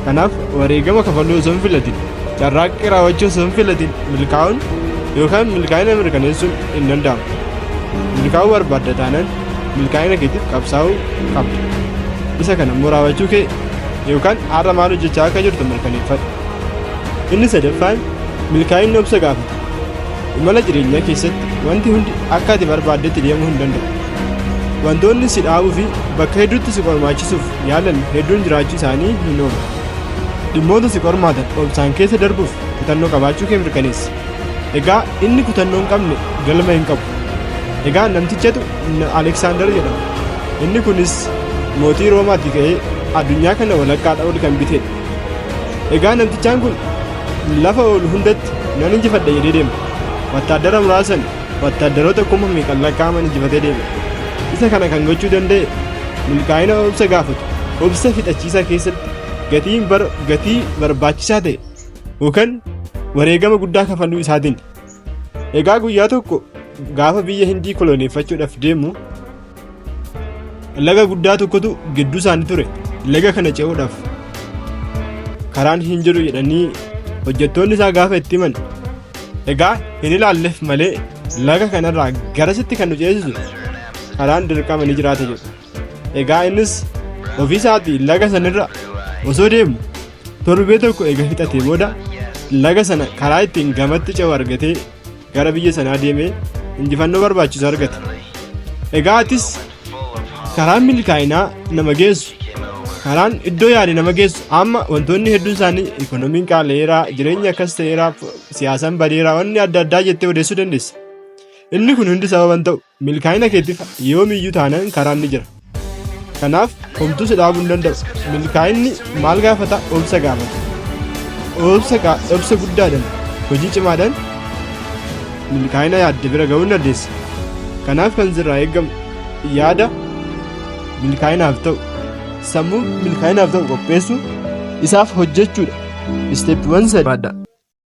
Kanaaf wareegama kafaluu osoo hin filatin, carraaqqii raawwachuu osoo hin filatin milkaa'uun yookaan milkaa'ina mirkaneessuun hin danda'amu. Milkaa'uu barbaadda taanaan milkaa'ina keetiif qabsaa'uu qabda. Isa kana immoo raawwachuu kee yookaan har'a maal hojjechaa akka jirtu mirkaneeffadhu. Inni sadaffaan milkaa'inni obsa gaafata. Imala jireenyaa keessatti wanti hundi akka ati barbaaddetti deemuu hin danda'u. Wantoonni si dhaabuu fi bakka hedduutti si qormaachisuuf yaalan hedduun jiraachuu isaanii hin oolu. Dhimmoota si qormaatan obsaan keessa darbuuf kutannoo qabaachuu kee mirkaneessi. Egaa inni kutannoo hin qabne galma hin qabu. Egaa namtichatu Aleksaandar jedhama. Inni kunis mootii Roomaatii ka'ee addunyaa kana walakkaadha ol kan bitedha. Egaa namtichaan kun lafa oolu hundatti nan injifadha jedhee deema. Wattaaddara muraasan wattaaddaroota kuma meeqan lakkaa'aman injifatee deema. Isa kana kan gochuu danda'e milkaa'ina obsa gaafatu, obsa fixachiisaa keessatti gatii gatii barbaachisaa ta'e yookaan wareegama guddaa kafaluu isaatiin. Egaa guyyaa tokko gaafa biyya Hindii koloneeffachuudhaaf deemu laga guddaa tokkotu gidduu isaanii ture. Laga kana ce'uudhaaf karaan hin jiru jedhanii hojjettoonni isaa gaafa itti himan, egaa hin ilaalleef malee laga kanarraa garasitti kan nu ceesisu karaan dirqama ni jiraata jedhu. Egaa innis ofii isaatii laga sanirra osoo deemu torbee tokko eega fixatee booda laga sana karaa ittiin gamatti ce'u argatee gara biyya sanaa deemee injifannoo barbaachisu argate. Egaa atis karaan milkaa'inaa nama geessu, karaan iddoo yaade nama geessu, amma wantoonni hedduun isaanii ikonomiin qaala'eera, jireenya akkas ta'eera, siyaasaan badeera, wanni adda addaa jettee odeessuu dandeessa. Inni kun hundi sababa hin ta'u. Milkaa'ina keetiif yoomiyyuu taanaan karaan ni jira. Kanaaf homtuu si dhaabuu hin danda'u. Milkaa'inni maal gaafata? Obsa gaafata. Obsa guddaadhaan, hojii cimaadhaan milkaa'ina yaadde bira ga'uu ni dandeessa. Kanaaf kan sirraa eegamu yaada milkaa'inaaf ta'u, sammuu milkaa'inaaf ta'u qopheessuu, isaaf hojjechuudha. Isteeppiiwwan sadi.